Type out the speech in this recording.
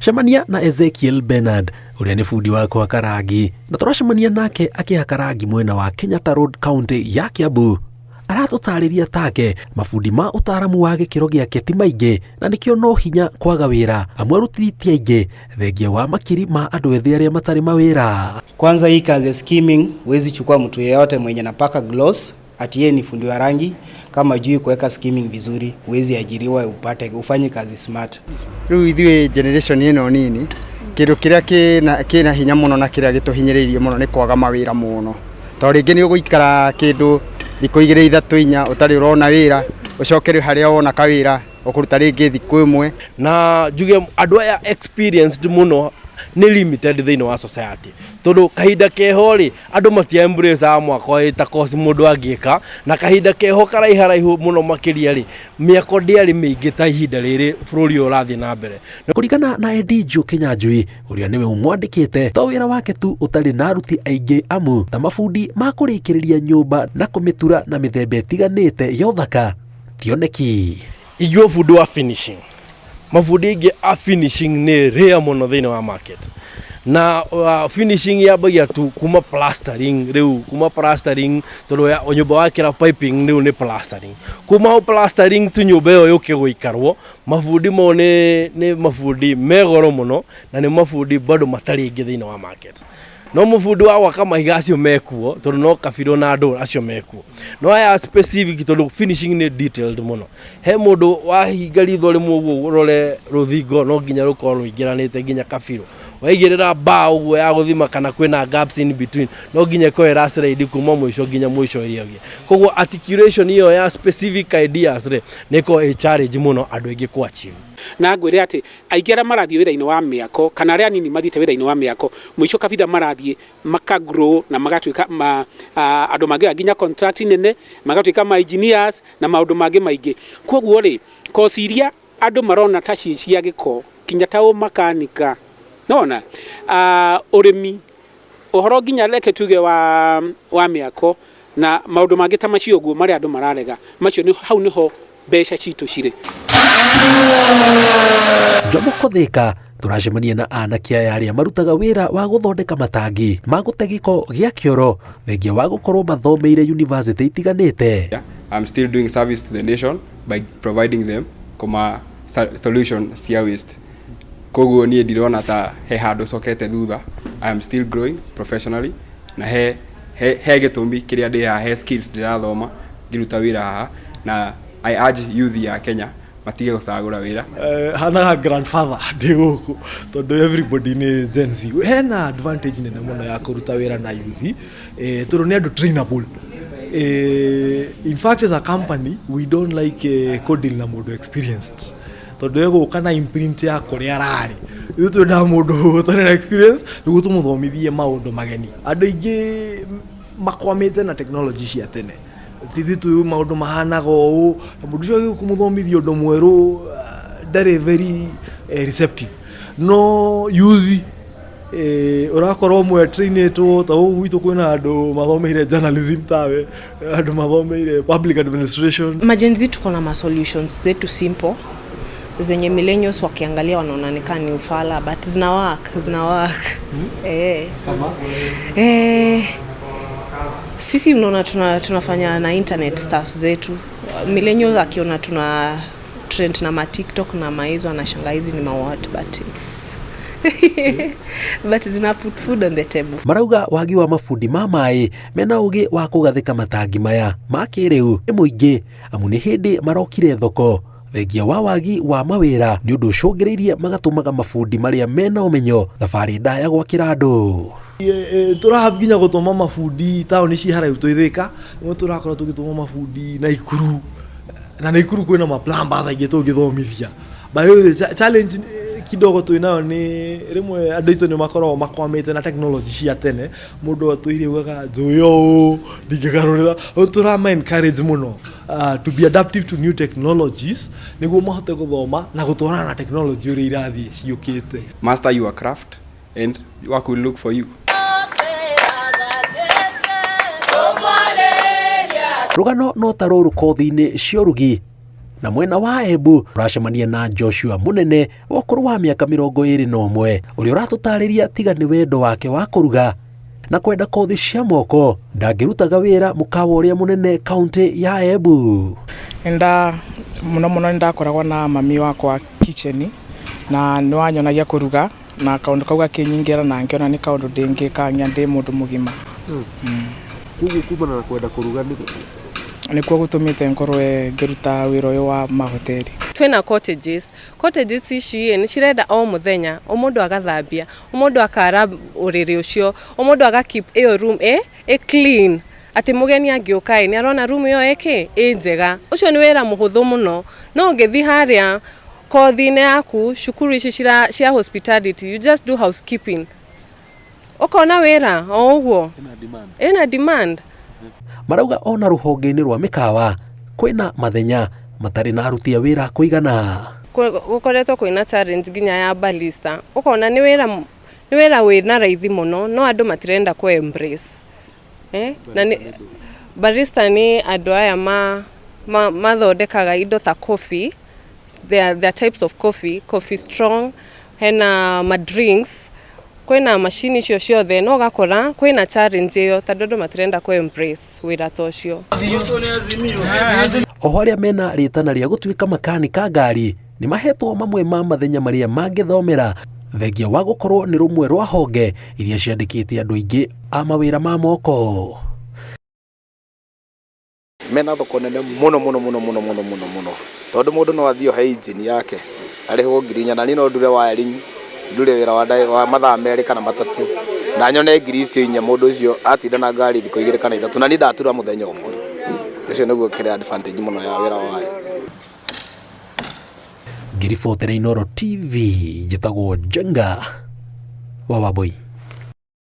Cemania na Ezekiel Bernard ũrĩa nĩ bundi wa kũhaka rangi, na tũracemania nake akĩhaka rangi mwena wa Kenyatta Road, County ya Kiambu. Aratũtarĩria take mabundi ma ũtaaramu wa gĩkĩro gĩake ti maingĩ na nĩkĩo no hinya kwaga wĩra, amu aruti ti aingĩ thengia wa makiri ma andũ ethĩ arĩa matarĩ mawĩra. Kwanza hii kazi ya skimming, huwezi chukua mtu yeyote mwenye napaka gloss ati yeye ni fundi wa rangi. Kama hajui kuweka skimming vizuri, huwezi ajiriwa upate ufanye kazi smart. Rĩu ithuĩ generation ĩno nini, kĩndũ kĩrĩa kĩna hinya mũno na kĩrĩa gĩtũhinyĩrĩirie mũno nĩ kwaga mawĩra mũno, tondũ rĩngĩ nĩ ũgũikara kĩndũ thikũ 2, 3, 4 ũtarĩ ũrona wĩra, ũcoke rĩu harĩa wona kawĩra ũkũruta rĩngĩ thikũ 1. Na njuge andũ aya experienced mũno nĩ limited thĩinĩ wa society, tondũ kahinda keho rĩ, andũ matia embrace mwako ĩta course mũndũ angĩka, na kahinda keho karaiharaihu mũno makĩria rĩ, mĩako ndĩarĩ mĩingĩ ta ihinda rĩrĩ bũrũri ũyũ ũrathiĩ na mbere. Kũringana na Eddie Kinyanjui ũrĩa nĩwe ũmwandĩkĩte, to wĩra wake tu ũtarĩ na aruti aingĩ, amu ta mabundi ma kũrĩkĩrĩria nyũmba na kũmĩtura na mĩthemba ĩtiganĩte ya ũthaka tioneki. Ingĩuga bundi wa finishing, mabundi aingĩ a finishing nĩ rare mũno thĩinĩ wa market, na finishing yambagia tu kuma plastering. Rĩu kuma plastering, tondũ nyũmba wakĩra piping rĩu nĩ plastering, kuma hau plastering tu nyũmba ĩyo yũke gũikarwo. Mabundi mau nĩ mabundi me goro mũno na nĩ mabundi bado matarĩ aingĩ thĩinĩ wa market. No mũbundi wa gwaka mahiga acio mekuo, tondũ no kabirũ na andũ acio mekuo, no aya specific, tondũ finishing nĩ detailed mũno. He mũndũ wahinga ritho rĩmwe ũguo ũrore rũthingo, no nginya rũkorwo rũingĩranĩte nginya kabirũ. Waigĩrĩra mbao ũguo ya gũthima kana kwĩna gaps in between, no nginya ĩkorwo ĩra slide kuma mũico nginya mũico ĩrĩa ĩngĩ. Koguo articulation ĩyo ya specific ideas rĩ, nĩ ĩkoragwo ĩ challenge mũno andũ aingĩ kũ achieve. Na ngwĩre atĩ aingĩ arĩa marathiĩ wĩra-inĩ wa mĩako kana arĩa anini mathiĩte wĩra-inĩ wa mĩako, mũico kabitha marathiĩ makagrow na magatuĩka ma, andũ mangĩoya nginya contract nene, magatuĩka ma engineers na maũndũ mangĩ maingĩ. Koguo rĩ, koci iria andũ marona ta ci cia gĩko, kinya ta ũmakanika, nona ũrĩmi, ũhoro nginya reke tuge wa mĩako na maũndũ mangĩ ta macio ũguo marĩa andũ mararega macio, nĩ hau nĩho mbeca citũ cirĩ. Jomoko Thika tũracemania na anake aya arĩa marutaga wĩra wa gũthondeka matangi ma gũte gĩko gĩa kĩoro, thengia wa gũkorwo mathomeire university itiganĩte. I'm still doing service to the nation by providing them kuma solution cia waste. Koguo niĩ ndirona ta he handũ cokete thutha. I am still growing professionally na he gĩtũmi kĩrĩa ndĩ haha, he skills ndĩrathoma ngĩruta wĩra haha, na I urge youth ya Kenya matige gũcagũra wĩra. Hanaga grandfather ndĩ gũkũ, tondũ everybody nĩ Gen Z. Hena advantage nene mũno ya kũruta wĩra na youth, tondũ nĩ andũ trainable. In fact, as a company we don't like kũdeal na mũndũ experienced, tondũ egũka na imprint ya kũrĩa ararĩ. Ithuĩ twendaga mũndũ ũtarĩ na experience nĩguo tũmũthomithie maũndũ mageni. Andũ aingĩ makwamĩte na technology cia tene, tithi tu maũndũ mahanaga ũũ, na mũndũ ũcio agĩũka kũmũthomithia ũndũ mwerũ, ndarĩ very receptive. No youth, ũrakorwo ũmwe trainĩtwo ta ũguo gwitũ, kwĩna andũ mathomeire journalism, tawe andũ mathomeire public administration. MaGen Z tuko na masolutions zetu simple zenye millennials wakiangalia wanaona ni kama ni ufala, but zina work, zina work. Sisi unaona tunafanya na internet stuff zetu. Millennials akiona tuna trend na ma TikTok na maizo, anashanga hizi ni mawhat, but zina put food on the table. Marauga wagi wa mabundi ma maĩ mena ũgĩ wa kũgathĩka matangi maya ma kĩrĩu nĩ mũingĩ, amu nĩ hĩndĩ marokire thoko, thengia wa wagi wa mawĩra nĩ ũndũ ũcũngĩrĩirie magatũmaga mabundi marĩa mena ũmenyo thabarĩ ndaya gwakĩra andũ. Tũraha nginya gũtũma mabundi taũni ci haraihu twĩ Thĩka, nĩguo tũrakorwo tũgĩtũma mabundi Naikuru, na Naikuru kwĩna ma plumbers aingĩ tũngĩthomithia. But rĩu challenge kidogo twĩ nayo nĩ rĩmwe andũ aitũ nĩ makoragwo makwamĩte na technology cia tene. Mũndũ atũire ugaga njũĩ ũũ, ndingĩgarũrĩra. Rĩu tũrama encourage mũno to be adaptive to new technologies nĩguo mahote gũthoma na gũtwarana na technology ũrĩa irathiĩ ciũkĩte. Master your craft and work will look for you. Rũgano no ta rũrũ kothi-inĩ cia ũrugi. Na mwena wa Embu ũracemania na Joshua Mũnene wa ũkũrũ wa mĩaka 21, ũrĩa ũratũtarĩria tiga nĩ wendo wake wa kũruga na kwenda kothi cia moko ndangĩrutaga wĩra mũkawa ũrĩa mũnene kaunti ya Embu. Nda muno muno nĩndakoragwo na mami wakwa kitchen na nĩwanyonagia kũruga na kaũndũ kau gakĩnyingĩra na ngĩona nĩ kaũndũ ndĩngĩka nginya ndĩ mũndũ mũgima. Koguo kumana na kwenda kũruga nĩkuo gũtũmĩte ngorwo ngĩruta wĩra ũyũ wa mahoteli. Twĩna cottages. Cottages ici nĩ cirenda o mũthenya o mũndũ agathambia, o mũndũ akara ũrĩrĩ ũcio, o mũndũ aga keep ĩyo room ĩ clean, atĩ mũgeni angĩũka ĩ nĩ arona room ĩyo ĩkĩ ĩ njega. Ũcio nĩ wĩra mũhũthũ mũno, no ũngĩthiĩ harĩa kothi-inĩ yaku cukuru ici cia hospitality, you just do housekeeping, ũkona wĩra o ũguo, ĩna demand. Marauga ona rũhonge-inĩ rwa mĩkawa kwĩna mathenya matarĩ na aruti a wĩra kũigana. Gũkoretwo kwĩna challenge nginya ya barista, ũkona nĩ wĩra wĩna raithi mũno no andũ matirenda kũ embrace. Na nĩ barista nĩ andũ aya mathondekaga indo ta coffee. There are types of coffee, coffee strong, hena ma drinks, kwĩna macini icio ciothe, no ũgakora kwĩna challenge ĩyo tondũ andũ matirenda kũ embrace wĩra ta ũcio. Oho arĩa mena rĩtana rĩa gũtuĩka makanika ngari nĩ mahetwo mamwe ma mathenya marĩa mangĩthomera thengia wa gũkorwo nĩ rũmwe rwa honge iria ciandĩkĩte andũ aingĩ a mawĩra ma moko. Mena thoko nene muno muno muno muno muno muno muno tondu mundu no athio he engine yake arihwo 4,000 na ni no ndure wiring, ndure wira wa mathaa 2 kana 3 na nyone 4,000 mundu ucio atinda na ngari thikũ 2 kana 3 na ni ndatura muthenya umwe. Ucio niguo kire advantage muno ya wira wayo. Ngiribotera Inooro TV, njĩtagwo Njenga wa Wambui.